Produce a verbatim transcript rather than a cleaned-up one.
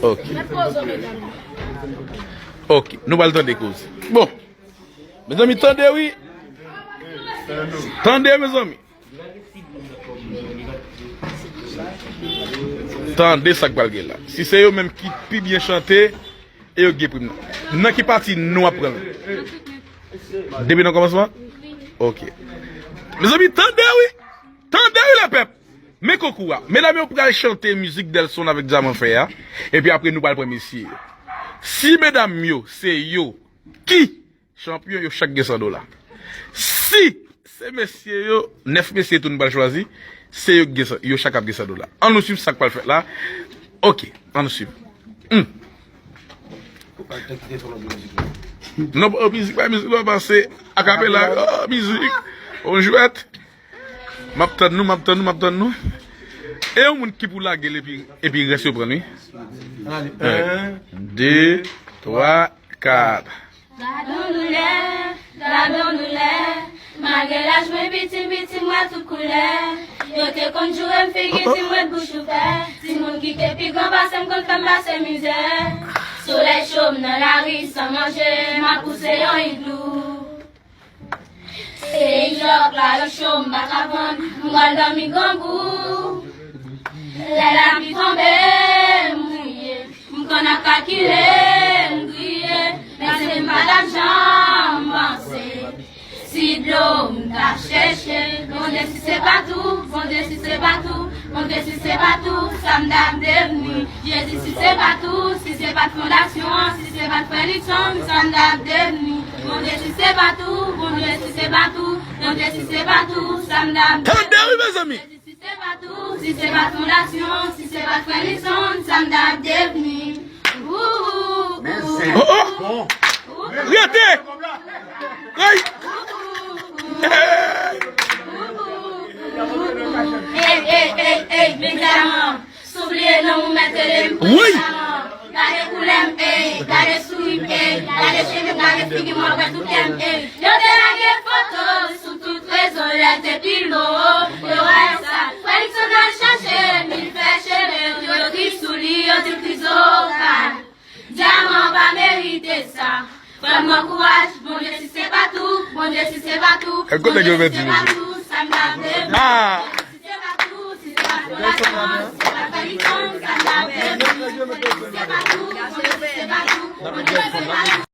Ok. Ok, nou pral tande koze. Bon, mezanmi, tande wi. Tande, mezanmi. Tande sa k pral gen la. Si se yo menm ki pi byen chante, e yo k gen prim nan. Nan ki pati nou ap pran l? Depi nan kòmansman? Ok. Mezanmi, tande wi. Tande wi, lepèp. Men konkou a. Medam yo pral chante mizik Delson avèk Dyaman fè a. Epi apre, nou pral pran mesye yo. Si medam yo, se yo ki chanpyon, yo chak gen san dola. Si se mesye yo, nèf mesye tou nou pral chwazi, se yo ki gen san, yo chak ap gen san dola. An nou swiv sa k pral fèt la. Ok, an nou swiv. Hmm. Non, oh, mizik pa, mizik pa pase. Akapela, oh, mizik. On jwèt. M ap tann nou, m ap tann nou, m ap tann nou. E yon moun ki pou lage l epi, epi rès yo pran l, wi. Alè, en, de, twa, kat. Gadon doulè, gadon doulè. Malgre laj mwen piti, piti m wè tout koulè. Yo te konn joure m figi di m ret bouch ouvè. Timoun ki te pi gran pase m konn fè m pase mizè. Solèy cho m nan lari san manje, m ap pouse yon iglou. Se ijòk la yo cho m pa ka vann, m pral dòmi grangou. Lè lapli tonbe, m mouye, m konn ap kakile, m griye, men se m pa t ap janm panse. Si dlo m t ap chèche, Bondye si se pa tou, Bondye si se pa tou, Bondye si se pa tou, sa m t ap devni. Jezi si se pa tou, si se pa t fondasyon an, si se pa t frè Luckson, sa m t ap devni. Bondye si se pa tou, Bondye si se pa tou, Bondye si se pa tou, sa m t ap devni. Tande wi, mezanmi. Si se pa tou, si se pa t fondasyon, si se pa t frè Luckson, sa m t ap devni. Ou, ou, ou, ou. Oh, oh. Rete! Ay! Ey, ey, ey, ey, men Dyaman. Si w bliye non m ou mèt rele m Prens Dyaman. Gade koulè m, ey, gade souri m, ey, gade cheve m, gade figi m, w ap wè tout kè m, ey. Yo te lage foto sou tout rezo lè te pi lo. Yo wè sa. Frè Luckson al chache, li fè cheve, yo ekri sou li, yo di l Krizokal. Dyaman pa merite sa. Frè m, pran kouraj, Bondye si se pa tou, Bondye si se pa tou, Bondye si se pa tou, sa m t ap devni. Ah! Si se pa tou, si se pa fondasyon, si se pa fè Luckson, sa m t ap devni. Si se pa tou, Bondye si se pa tou, Bondye si se pa tou.